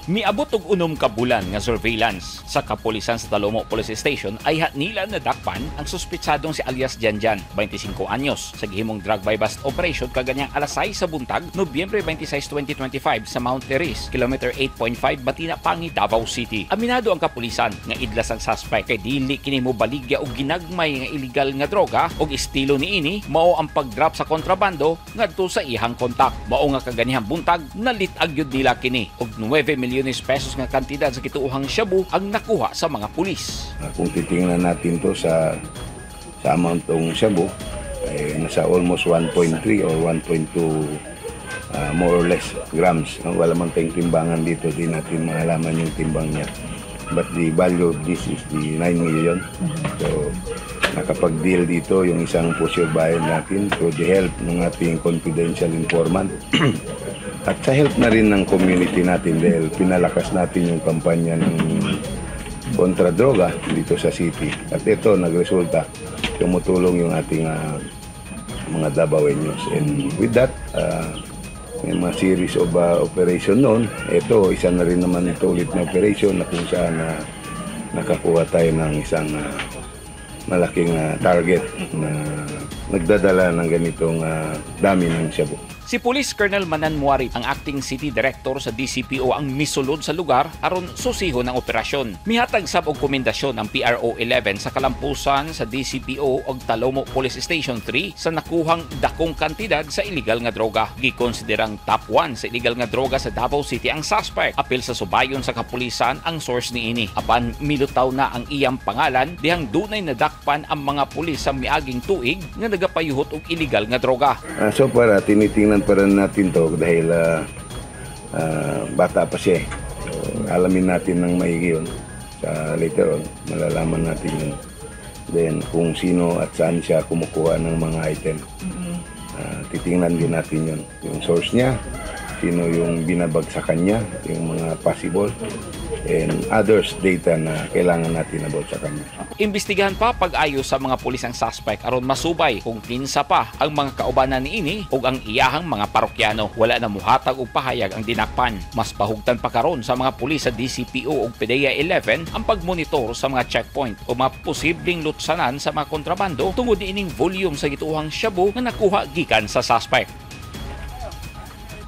Miabot og 6 ka bulan nga surveillance sa kapulisan sa Talomo Police Station ay nila nadakpan ang suspetsadong si alias Janjan, 25 anyos, sa gihimong drug buy bust operation kaganyang alas 6 sa buntag, Nobyembre 26, 2025 sa Mount Teres, kilometer 8.5, Batina, Pangi, Davao City. Aminado ang kapulisan nga idlas ang suspect kay dili kini mo baligya og ginagmay nga illegal nga droga og estilo niini mao ang pag-drop sa kontrabando ngadto sa iyang kontak. Mao nga kaganihang buntag nalit-ag gyud nila kini og 9 milyones pesos nga kantidad sa kituohang shabu ang nakuha sa mga pulis. Kung titingnan natin to sa amount ng shabu, eh, nasa almost 1.3 or 1.2 more or less grams. No? Wala man tayong timbangan dito, di natin maalaman yung timbang niya. But the value of this is the 9 million. So, nakapag-deal dito yung isang pusher buyer natin through the help ng ating confidential informant. At sa help na rin ng community natin dahil pinalakas natin yung kampanya ng kontra droga dito sa city. At ito, nagresulta, tumutulong yung ating mga Davaoeños. And with that, may mga series of operation noon. Ito, isa na rin naman ito ulit na operation na kung saan nakakuha tayo ng isang malaking target na nagdadala ng ganitong dami ng shabu. Si Police Colonel Manan Muari, ang acting city director sa DCPO, ang misulod sa lugar aron susihon ang operasyon. Mihatag sab og komendasyon ang PRO 11 sa kalampusan sa DCPO og Talomo Police Station 3 sa nakuhang dakong kantidad sa illegal nga droga. Gikonsiderang top 1 sa illegal nga droga sa Davao City ang suspect. Apil sa subayon sa kapulisan ang source niini. Apan milutaw na ang iyang pangalan dihang dunay nadakpan ang mga pulis sa miaging tuig nga nagapayuhot og illegal nga droga. So far, tinitingnan pa rin natin to dahil bata pa siya eh. So, alamin natin ng maigi yun. Sa later on, malalaman natin yun. Then, kung sino at saan siya kumukuha ng mga item. Titingnan din natin yun. Yung source niya, sino yung binabagsakan niya, yung mga possible, and others data na kailangan natin about sa kanya. Imbestigahan pa pag-ayo sa mga pulis ang suspect aron masubay kung kinsa pa ang mga kaubanan niini ug ang iyahang mga parokyano. Wala na muhatag og pahayag ang dinakpan. Mas pahugtan pa karon sa mga pulis sa DCPO ug PDEA 11 ang pagmonitor sa mga checkpoint o mga posibleng lutsanan sa mga kontrabando tungod niining volume sa gituohang shabu nga nakuha gikan sa suspect.